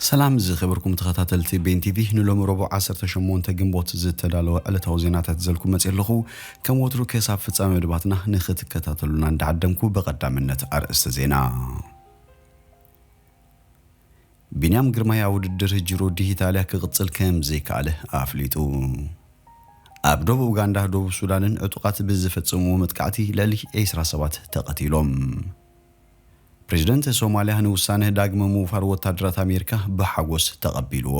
ሰላም ዝኸበርኩም ተኸታተልቲ ቤን ቲቪ፣ ንሎሚ ረቡዕ ዓሰርተ ሸሞንተ ግንቦት ዝተዳለወ ዕለታዊ ዜናታት ዘልኩ መጽእ ኣለኹ። ከም ወትሩ ከሳብ ፍጻሜ መደባትና ንኽትከታተሉና እንዳዓደምኩ፣ በቐዳምነት ኣርእስተ ዜና። ቢንያም ግርማይ ኣብ ውድድር ጂሮ ዲ ኢታልያ ክቕጽል ከም ዘይከኣለ ኣፍሊጡ። ኣብ ደቡብ ኡጋንዳ፣ ደቡብ ሱዳንን ዕጡቓት ብዝፈጸምዎ መጥቃዕቲ ልዕሊ ዕስራ ሰባት ተቐቲሎም። ፕሬዝደንት ሶማልያ ንውሳነ ዳግመ ምውፋር ወታደራት ኣሜሪካ ብሓጎስ ተቐቢልዎ።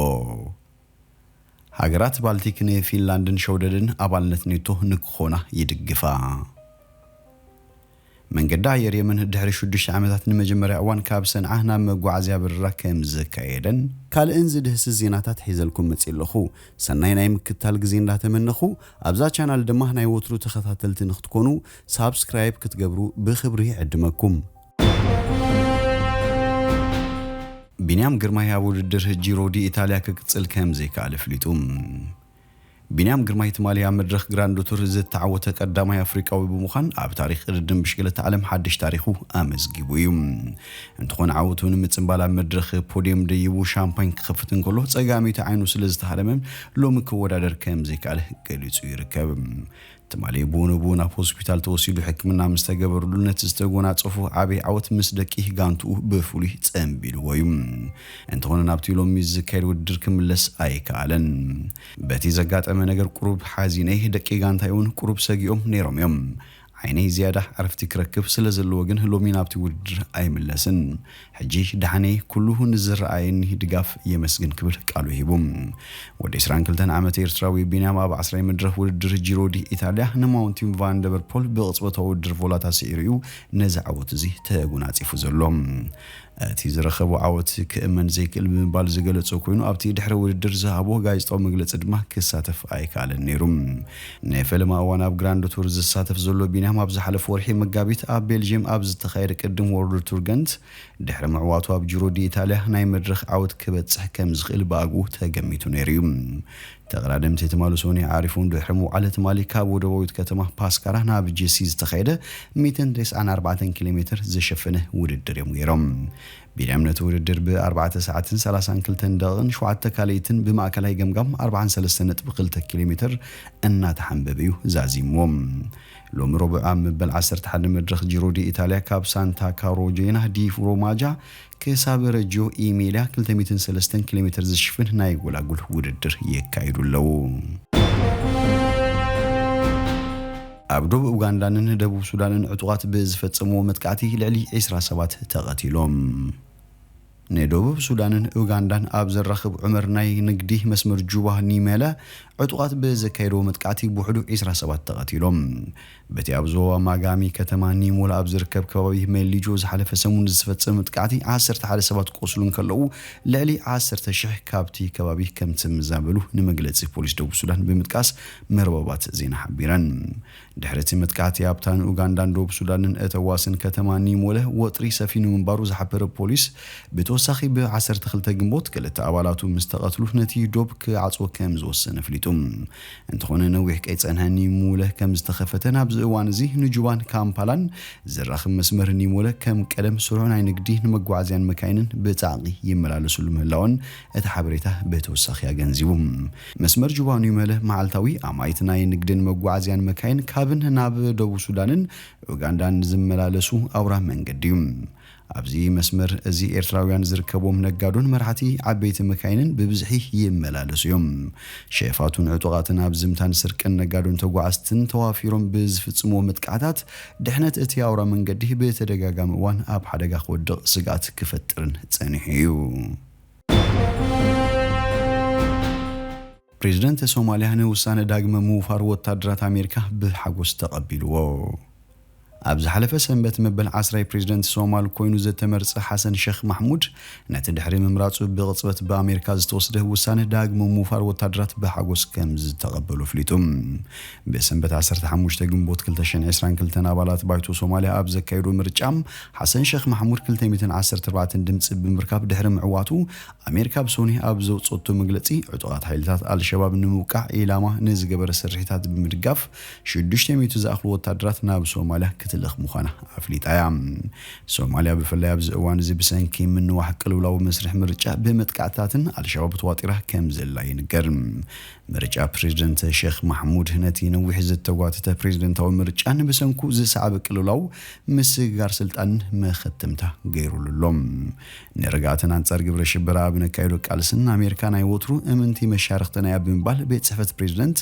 ሃገራት ባልቲክ ንፊንላንድን ሸውደድን ኣባልነት ኔቶ ንክኾና ይድግፋ። መንገዲ ኣየር የመን ድሕሪ ሽዱሽተ ዓመታት ንመጀመርያ እዋን ካብ ሰንዓ ናብ መጓዓዝያ በረራ ከም ዘካየደን ካልእን ዝድህስስ ዜናታት ሒዘልኩም መጽእ ኣለኹ። ሰናይ ናይ ምክታል ግዜ እንዳተመነኹ፣ ኣብዛ ቻናል ድማ ናይ ወትሩ ተኸታተልቲ ንክትኮኑ ሳብስክራይብ ክትገብሩ ብኽብሪ ይዕድመኩም። ቢንያም ግርማይ ኣብ ውድድር ጂሮ ዲ ኢታልያ ክቅጽል ከም ዘይከኣለ ኣፍሊጡ። ቢንያም ግርማይ ትማሊ ኣብ መድረኽ ግራንድ ቱር ዝተዓወተ ቀዳማይ ኣፍሪቃዊ ብምዃን ኣብ ታሪኽ ቅድድም ብሽክለታ ዓለም ሓድሽ ታሪኹ ኣመዝጊቡ እዩ። እንተኾነ ዓወቱ ንምጽንባል ኣብ መድረኽ ፖድየም ደይቡ ሻምፓኝ ክኸፍት እንከሎ ጸጋመይቲ ዓይኑ ስለ ዝተሃረመ ሎሚ ክወዳደር ከም ዘይከኣለ ገሊጹ ይርከብ። ትማሊ ብኡ ንብኡ ናብ ሆስፒታል ተወሲዱ ሕክምና ምስ ተገበረሉ ነቲ ዝተጎናጸፎ ዓቢ ዓወት ምስ ደቂ ጋንትኡ ብፍሉይ ጸንቢልዎ እዩ። እንተኾነ ናብቲ ሎሚ ዝካየድ ውድድር ክምለስ ኣይከኣለን። በቲ ዘጋጠመ ነገር ቁሩብ ሓዚነ፣ ደቂ ጋንታይ እውን ቁሩብ ሰጊኦም ነይሮም እዮም። ዓይነይ ዝያዳ ዕረፍቲ ክረክብ ስለ ዘለዎ ግን ሎሚ ናብቲ ውድድር ኣይምለስን። ሕጂ ደሓነይ ኩሉ ንዝረኣየኒ ድጋፍ የመስግን ክብል ቃሉ ሂቡ። ወዲ ዕስራን ክልተን ዓመት ኤርትራዊ ቢንያም ኣብ ዓስራይ መድረኽ ውድድር ጂሮ ዲ ኢታልያ ንማውንቲን ቫን ደበርፖል ብቕጽበታዊ ውድድር ቮላታ ስዒሩ እዩ ነዚ ዓወት እዚ ተጎናጺፉ ዘሎ። እቲ ዝረኸቦ ዓወት ክእመን ዘይክእል ብምባል ዝገለጾ ኮይኑ፣ ኣብቲ ድሕሪ ውድድር ዝሃቦ ጋዜጣዊ መግለጺ ድማ ክሳተፍ ኣይከኣለን ነይሩ። ንፈለማ እዋን ኣብ ግራንድ ቱር ዝሳተፍ ዘሎ ቢንያም ኣብ ዝሓለፈ ወርሒ መጋቢት ኣብ ቤልጅየም ኣብ ዝተኻየደ ቅድም ወርልድ ቱር ገንት ድሕሪ ምዕዋቱ ኣብ ጂሮ ዲ ኢታልያ ናይ መድረኽ ዓወት ክበጽሕ ከም ዝኽእል ብኣግኡ ተገሚቱ ነይሩ እዩ። ተቐዳደምቲ ትማሊ ሶኒ ዓሪፎም ድሕሪ ምውዓል ትማሊ ካብ ወደባዊት ከተማ ፓስካራ ናብ ጄሲ ዝተኻየደ ሚእትን ተስዓን ኣርባዕተን ኪሎ ሜትር ዝሸፈነ ውድድር እዮም ገይሮም። ቢንያም ነቲ ውድድር ብኣርባዕተ ሰዓትን ሰላሳን ክልተን ደቂቕን ሸውዓተ ካልኢትን ብማእከላይ ገምጋም ኣርባዓን ሰለስተን ነጥቢ ክልተ ኪሎ ሜትር እናተሓንበበ እዩ ዛዚምዎ። ሎሚ ረቡዕ ኣብ መበል ዓሰርተ ሓደ መድረኽ ጂሮ ዲ ኢታልያ ካብ ሳንታ ካሮጄና ዲ ሮማጃ ክሳብ ረጂዮ ኢሜልያ ክልተ ሚእትን ሰለስተን ኪሎ ሜትር ዝሽፍን ናይ ጎላጉል ውድድር የካይዱ ኣለዉ። ኣብ ደቡብ ኡጋንዳን ደቡብ ሱዳንን ዕጡቓት ብዝፈጸምዎ መጥቃዕቲ ልዕሊ ዕስራ ሰባት ተቐቲሎም። ንደቡብ ሱዳንን ኡጋንዳን ኣብ ዘራኽብ ዑመር ናይ ንግዲ መስመር ጁባ ኒመለ ዕጡቓት ብዘካየድዎ መጥቃዕቲ ብውሕዱ ዕስራ ሰባት ተቐቲሎም። በቲ ኣብ ዞባ ማጋሚ ከተማ ኒሞላ ኣብ ዝርከብ ከባቢ መሊጆ ዝሓለፈ ሰሙን ዝተፈጸመ መጥቃዕቲ ዓሰርተ ሓደ ሰባት ቆስሉ እንከለዉ ልዕሊ ዓሰርተ ሽሕ ካብቲ ከባቢ ከም ዝተመዛበሉ ንመግለጺ ፖሊስ ደቡብ ሱዳን ብምጥቃስ መርበባት ዜና ሓቢረን። ድሕሪ እቲ መጥቃዕቲ ኣብታ ንኡጋንዳን ደቡብ ሱዳንን እተዋስን ከተማ ኒሞለ ወጥሪ ሰፊኑ ምንባሩ ዝሓበረ ፖሊስ፣ ብተወሳኺ ብ ዓሰርተ ክልተ ግንቦት ክልተ ኣባላቱ ምስ ተቐትሉ ነቲ ዶብ ክዓጽዎ ከም ዝወሰነ ኣፍሊጡ። እንተኾነ ነዊሕ ቀይጸንሐ ኒሞለ ከም ዝተኸፈተን ኣብዚ እዋን እዚ ንጁባን ካምፓላን ዘራኽብ መስመር ኒሞለ ከም ቀደም ስሩዕ ናይ ንግዲ ንመጓዓዝያን መካይንን ብጻዕቒ ይመላለሱሉ ምህላውን እቲ ሓበሬታ ብተወሳኺ ኣገንዚቡ። መስመር ጁባ ኒመለ መዓልታዊ ኣማኢት ናይ ንግድን መጓዓዝያን መካይን ካብን ናብ ደቡብ ሱዳንን ኡጋንዳን ዝመላለሱ ኣውራ መንገዲ እዩ። ኣብዚ መስመር እዚ ኤርትራውያን ዝርከቦም ነጋዶን መራሕቲ ዓበይቲ መካይንን ብብዝሒ ይመላለሱ እዮም። ሸፋቱን ዕጡቓትን ኣብ ዝምታን ስርቅን ነጋዶን ተጓዓዝትን ተዋፊሮም ብዝፍጽምዎ መጥቃዕታት ድሕነት እቲ ኣውራ መንገዲ ብተደጋጋሚ እዋን ኣብ ሓደጋ ክወድቕ ስግኣት ክፈጥርን ጸኒሑ እዩ። ፕሬዝደንት ሶማልያ ንውሳነ ዳግመ ምውፋር ወታደራት ኣሜሪካ ብሓጎስ ተቐቢልዎ። ኣብ ዝሓለፈ ሰንበት መበል ዓስራይ ፕሬዝደንት ሶማል ኮይኑ ዝተመርጸ ሓሰን ሸኽ ማሕሙድ ነቲ ድሕሪ ምምራጹ ብቕጽበት ብኣሜሪካ ዝተወስደ ውሳነ ዳግመ ምውፋር ወታደራት ብሓጎስ ከም ዝተቐበሉ ኣፍሊጡ። ብሰንበት ዓሰርተ ሓሙሽተ ግንቦት ክልተ ሽሕን ዕስራን ክልተን ኣባላት ባይቶ ሶማልያ ኣብ ዘካየዶ ምርጫ ሓሰን ሸኽ ማሕሙድ ክልተ ሚእትን ዓሰርተ ኣርባዕተን ድምጺ ብምርካብ ድሕሪ ምዕዋቱ ኣሜሪካ ብሶኒ ኣብ ዘውጸቶ መግለጺ ዕጡቓት ሓይልታት ኣልሸባብ ንምውቃዕ ኢላማ ንዝገበረ ስርሒታት ብምድጋፍ ሽዱሽተ ሚእቲ ዝኣኽሉ ወታደራት ናብ ሶማልያ ክትል ልኽ ምዃና ኣፍሊጣ እያ። ሶማልያ ብፍላይ ኣብዚ እዋን እዚ ብሰንኪ ምንዋሕ ቅልውላው መስርሕ ምርጫ ብመጥቃዕትታትን ኣልሸባብ ተዋጢራ ከም ዘላ ይንገር። ምርጫ ፕሬዝደንት ሼኽ ማሕሙድ ነቲ ነዊሕ ዝተጓተተ ፕሬዝደንታዊ ምርጫን ብሰንኩ ዝሰዓበ ቅልውላው ምስግጋር ስልጣን መኸተምታ ገይሩሉ ኣሎ። ንርግኣትን ኣንጻር ግብረ ሽበራ ኣብ ነካይዶ ቃልስን ኣሜሪካ ናይ ወትሩ እምንቲ መሻርኽትና እያ ብምባል ቤት ጽሕፈት ፕሬዝደንት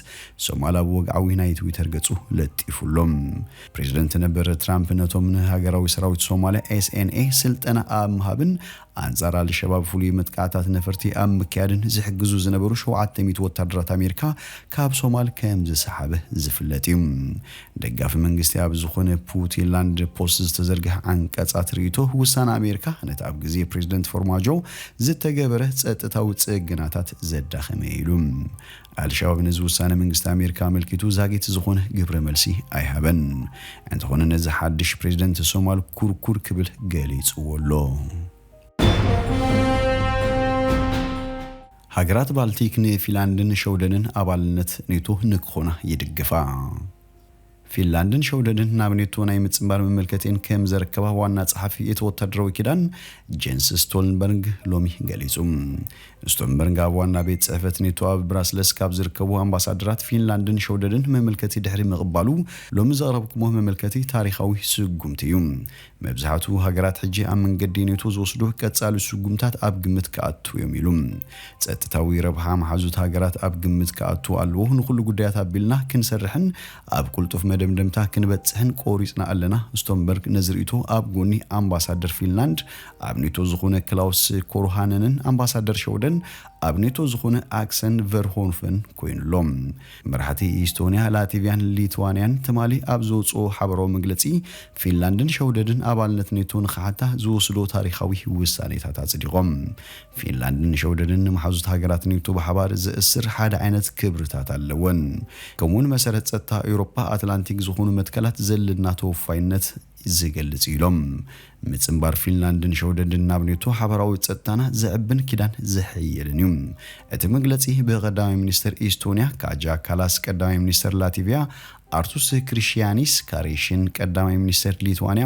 ሶማል ኣብ ወግዓዊ ናይ ትዊተር ገጹ ለጢፉ ኣሎ። ፕሬዝደንት ነበር ትራምፕ ነቶም ንሃገራዊ ሰራዊት ሶማልያ ኤስኤንኤ ስልጠና ኣብ ምሃብን ኣንጻር ኣልሸባብ ፍሉይ መጥቃዕታት ነፈርቲ ኣብ ምክያድን ዝሕግዙ ዝነበሩ ሸውዓተ ሚእቲ ወታደራት ኣሜሪካ ካብ ሶማል ከም ዝሰሓበ ዝፍለጥ እዩ። ደጋፊ መንግስቲ ኣብ ዝኾነ ፑቲንላንድ ፖስት ዝተዘርግሐ ዓንቀጻት ርእይቶ ውሳነ ኣሜሪካ ነቲ ኣብ ግዜ ፕሬዝደንት ፎርማጆ ዝተገበረ ጸጥታዊ ጽገናታት ዘዳኸመ እዩ ኢሉ። ኣልሸባብ ነዚ ውሳነ መንግስቲ ኣሜሪካ ኣመልኪቱ ዛጊት ዝኾነ ግብረ መልሲ ኣይሃበን። እንተኾነ ነዚ ሓድሽ ፕሬዝደንት ሶማል ኩርኩር ክብል ገሊጽዎ ኣሎ። ሃገራት ባልቲክ ንፊንላንድን ሸውደንን ኣባልነት ኔቶ ንክኾና ይድግፋ። ፊንላንድን ሸውደንን ናብ ኔቶ ናይ ምጽንባር መመልከቲን ከም ዘረከባ ዋና ጸሓፊ እቲ ወታደራዊ ኪዳን ጀንስ ስቶልንበርግ ሎሚ ገሊጹ። ስቶልንበርግ ኣብ ዋና ቤት ጽሕፈት ኔቶ ኣብ ብራስለስ ካብ ዝርከቡ ኣምባሳደራት ፊንላንድን ሸውደንን መመልከቲ ድሕሪ ምቕባሉ፣ ሎሚ ዘቕረብኩሞ መመልከቲ ታሪኻዊ ስጉምቲ እዩ። መብዛሕትኡ ሃገራት ሕጂ ኣብ መንገዲ ኔቶ ዝወስዶ ቀጻሊ ስጉምታት ኣብ ግምት ክኣቱ እዮም ኢሉ። ጸጥታዊ ረብሓ መሓዙት ሃገራት ኣብ ግምት ክኣቱ ኣለዎ። ንኹሉ ጉዳያት ኣቢልና ክንሰርሕን ኣብ ቅልጡፍ መደምደምታ ክንበጽሕን ቆሪጽና ኣለና። ስቶንበርግ ነዚ ርእይቶ ኣብ ጎኒ ኣምባሳደር ፊንላንድ ኣብ ኔቶ ዝኾነ ክላውስ ኮሩሃነንን ኣምባሳደር ሸውደን ኣብ ኔቶ ዝኾነ ኣክሰን ቨርሆንፈን ኮይኑ ኣሎ። መራሕቲ ኢስቶንያ፣ ላቲቪያን ሊትዋንያን ትማሊ ኣብ ዘውፅኦ ሓበራዊ መግለፂ፣ ፊንላንድን ሸውደድን ኣባልነት ኔቶ ንኽሓታ ዝወስዶ ታሪኻዊ ውሳኔታት ኣጽዲቖም። ፊንላንድን ሸውደድን ንመሓዙት ሃገራት ኔቶ ብሓባር ዝእስር ሓደ ዓይነት ክብርታት ኣለወን። ከምኡውን መሰረት ጸጥታ ኤውሮፓ ኣትላንቲክ ዝኾኑ መትከላት ዘለና ተወፋይነት ዝገልጽ እዩ ኢሎም። ምጽንባር ፊንላንድን ሸውደድን ናብ ኔቶ ሓበራዊ ጸጥታና ዘዕብን ኪዳን ዘሐይልን እዩ። እቲ መግለጺ ብቀዳማይ ሚኒስትር ኢስቶንያ ካጃ ካላስ፣ ቀዳማይ ሚኒስትር ላቲቪያ ኣርቱስ ክሪሽያኒስ ካሬሽን፣ ቀዳማይ ሚኒስትር ሊትዋንያ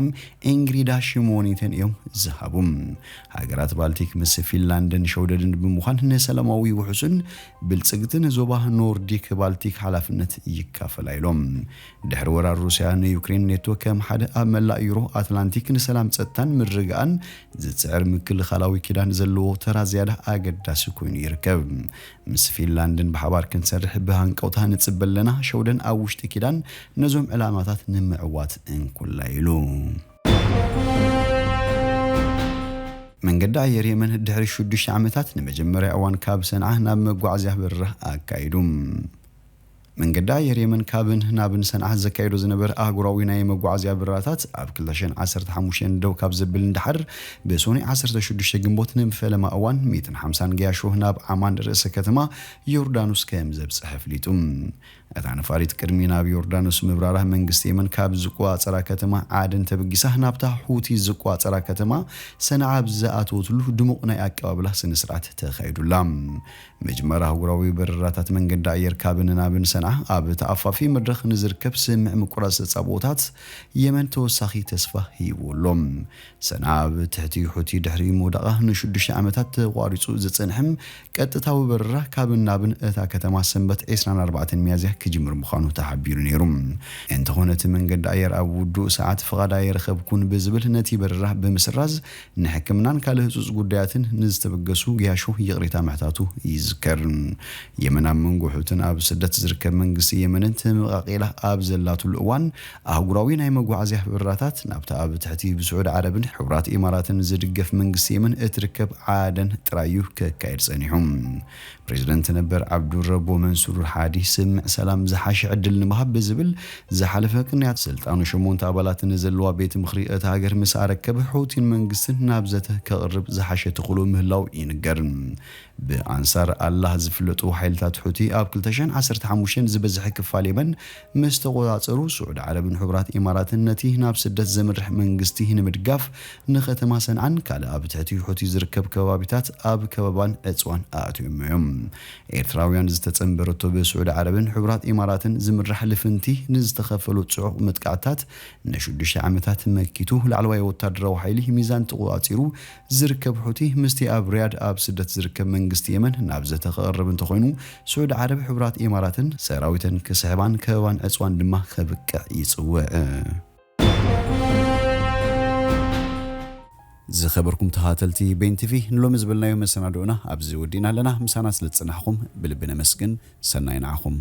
ኢንግሪዳ ሽሞኒተን እዮም ዝሃቡ። ሃገራት ባልቲክ ምስ ፊንላንድን ሸውደድን ብምዃን ንሰላማዊ ውሑስን ብልጽግትን ዞባ ኖርዲክ ባልቲክ ሓላፍነት ይካፈላ ኢሎም። ድሕሪ ወራር ሩስያ ንዩክሬን፣ ኔቶ ከም ሓደ ኣብ መላእ ዩሮ ኣትላንቲክ ንሰላም፣ ጸጥታን ምርግጋእን ዝጽዕር ምክልኻላዊ ኪዳን ዘለዎ ተራ ዝያዳ ኣገዳሲ ኮይኑ ይርከብ። ምስ ፊንላንድን ብሓባር ክንሰርሕ ብሃንቀውታ ንጽበ ኣለና። ሸውደን ኣብ ውሽጢ ኪዳን ነዞም ዕላማታት ንምዕዋት እንኩላ ኢሉ። መንገዲ ኣየር የመን ድሕሪ ሽዱሽተ ዓመታት ንመጀመርያ እዋን ካብ ሰንዓ ናብ መጓዓዝያ በረራ ኣካይዱ። መንገዲ ኣየር የመን ካብን ናብን ሰንዓ ዘካይዶ ዝነበረ ኣህጉራዊ ናይ መጓዓዝያ በረራታት ኣብ ክልተ ሽሕን ዓሰርተ ሓሙሽተን ደው ካብ ዘብል ንደሓር፣ ብሶኒ ዓሰርተ ሽዱሽተ ግንቦት ንፈለማ እዋን ሚእትን ሓምሳን ገያሾ ናብ ዓማን ርእሰ ከተማ ዮርዳኖስ ከም ዘብጽሐ ኣፍሊጡ። እታ ነፋሪት ቅድሚ ናብ ዮርዳኖስ ምብራራ መንግስቲ የመን ካብ ዝቆጻጸራ ከተማ ዓደን ተበጊሳ ናብታ ሁቲ ዝቆጻጸራ ከተማ ሰንዓ ኣብ ዝኣተወትሉ ድሙቕ ናይ ኣቀባብላ ስነ ስርዓት ተኻይዱላ። መጀመርያ ኣህጉራዊ በረራታት መንገዲ ኣየር ካብን ናብን ሰንዓ ኣብ ተኣፋፊ መድረኽ ንዝርከብ ስምዕ ምቁራጽ ተጻብኦታት የመን ተወሳኺ ተስፋ ሂቡ ኣሎ። ሰንዓ ኣብ ትሕቲ ሑቲ ድሕሪ ምውዳቓ ንሽዱሽተ ዓመታት ተቋሪጹ ዝጸንሐ ቀጥታዊ በረራ ካብን ናብን እታ ከተማ ሰንበት ዕስራን ኣርባዕተን ሚያዝያ ክጅምር ምዃኑ ተሓቢሩ ነይሩ። እንተኾነ እቲ መንገዲ ኣየር ኣብ ውዱእ ሰዓት ፍቓድ ኣይረኸብኩን ብዝብል ነቲ በረራ ብምስራዝ ንሕክምናን ካልእ ህጹጽ ጉዳያትን ንዝተበገሱ ገያሾ ይቕሬታ ምሕታቱ ይዝከር። የመን ኣብ መንጎ ሑትን ኣብ ስደት ዝርከብ መንግስቲ የመንን ተመቓቒላ ኣብ ዘላትሉ እዋን ኣህጉራዊ ናይ መጓዓዝያ በረራታት ናብታ ኣብ ትሕቲ ብስዑዲ ዓረብን ሕቡራት ኢማራትን ዝድገፍ መንግስቲ የመን እትርከብ ዓደን ጥራይ እዩ ከካየድ ጸኒሑ። ፕሬዝደንት ነበር ዓብዱረቦ መንሱር ሓዲ ስምዕ ሰላም ዝሓሸ ዕድል ንምሃብ ብዝብል ዝሓለፈ ቅንያት ስልጣኑ ሸሞንተ ኣባላት ንዘለዋ ቤት ምኽሪ እታ ሃገር ምስ ኣረከበ፣ ሑቲን መንግስትን ናብ ዘተ ከቕርብ ዝሓሸ ተኽእሎ ምህላው ይንገር። ብኣንሳር ኣላህ ዝፍለጡ ሓይልታት ሑቲ ኣብ ክልተ ሽሕን ዓሰርተ ሓሙሽተን ዝበዝሐ ክፋል የመን ምስ ተቖጻጸሩ፣ ስዑዲ ዓረብን ሕቡራት ኢማራትን ነቲ ናብ ስደት ዘምርሕ መንግስቲ ንምድጋፍ ንከተማ ሰንዓን ካልእ ኣብ ትሕቲ ሑቲ ዝርከብ ከባቢታት ኣብ ከበባን ዕጽዋን ኣእትዮሞ እዮም። ኤርትራውያን ዝተጸንበረቶ ብስዑዲ ዓረብን ሕቡራት ኢማራትን ዝምራሕ ልፍንቲ ንዝተኸፈሉ ጽዑቕ መጥቃዕትታት ንሽዱሽተ ዓመታት መኪቱ፣ ላዕለዋይ ወታደራዊ ሓይሊ ሚዛን ተቖጻጺሩ ዝርከብ ሑቲ ምስቲ ኣብ ሪያድ ኣብ ስደት ዝርከብ መንግስቲ የመን ናብ ዘተ ክቐርብ እንተኾይኑ፣ ስዑዲ ዓረብ፣ ሕቡራት ኢማራትን ሰራዊተን ክስሕባን ከበባን ዕጽዋን ድማ ከብቅዕ ይጽውዕ። ዝኸበርኩም ተኸታተልቲ ቤን ቲቪ፣ ንሎሚ ዝበልናዮ መሰናድኦና ኣብዚ ወዲእና ኣለና። ምሳና ስለ ዝጸናሕኩም ብልቢ ነመስግን። ሰናይ ንዓኹም።